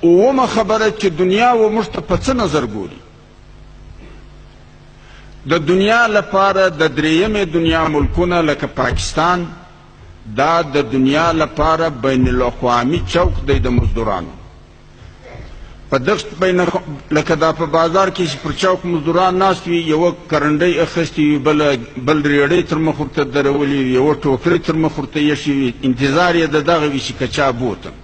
اوومه خبره چې دنیا و موږ ته په څه نظر ګوري؟ د دنیا لپاره د درېیمې دنیا ملکونه لکه پاکستان دا د دنیا لپاره بین الاقوامي چوک دی د مزدورانو. په دغه بین لکه دا په بازار کې چې پر چوک مزدوران ناست وي، یوه کرنډۍ اخیستې وي، بل ریړۍ تر مخ ورته درولې وي، یوه ټوکرۍ تر مخ ورته ایښې وي، انتظار یې د دغه وي چې که چا بوتم.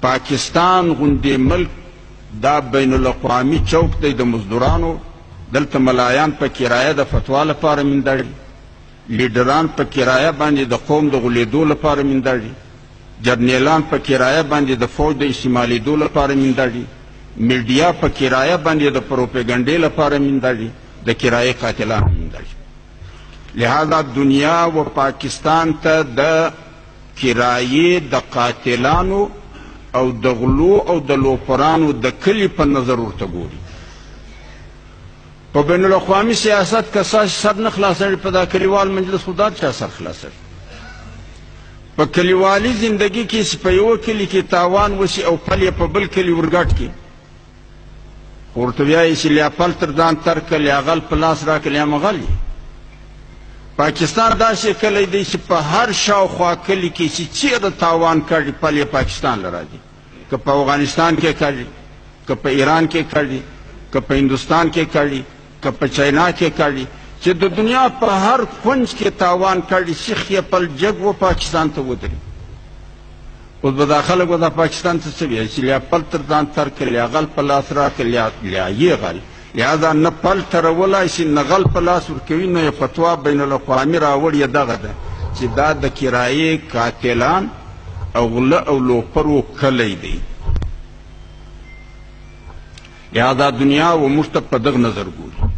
پاکستان غوندې ملک دا بین الاقوامي چوک دی د مزدورانو. دلته ملایان په کرایه د فتوا لپاره مینداړي، لیډران په کرایه باندې د قوم د غولېدو لپاره مینداړي، جرنیلان په کرایه باندې د فوج د استعمالېدو لپاره مینداړي، میډیا په کرایه باندې د پروپاګنډې لپاره مینداړي، د کرایې قاتلان مینداړي. لہذا دنیا و پاکستان ته د کرایې د قاتلانو او د غلو او د لوپرانو د کلي په نظر ورته ګوري. په بین الاقوامي سیاست که ستاسې سر نه خلاصوي، په دا کلیوال مجلس خو دا چا سر خلاصوي؟ په کلیوالي زندګي کې چې په یوه کلي کې تاوان وشي او پل یې په بل کلي ورګډ کړي، خو ورته ویایي چې لیا پل تر ځان تر کړه، لیا غل په لاس راکړه، لیا مغل یې. پاکستان داسې کلی دی چې په هر شاوخوا کلي کې چې چیرې تاوان کړي، پل یې پاکستان له راځي. که په افغانستان کې کړي، که په ایران کې کړي، که په هندوستان کې کړي، که په چاینا کې کړي، چې د دنیا په هر کنج کې تاوان کړي، سیخ یې پل جګ و پاکستان ته ودري. اوس به دا خلک به دا پاکستان ته څه وایي چې لیا پل تر ځان تر کړه، لیا غل په لاس راکړه، لیا یې غل. لهذا نه پل ترولای شي، نه غل په لاس ورکوي، نه یې فتوا بین الاقوامي راوړي. دغه ده چې دا د کرایې قاتلان او غله او لوپرو کلی دی. لهذا دنیا و موږ ته په دغه نظر ګوري.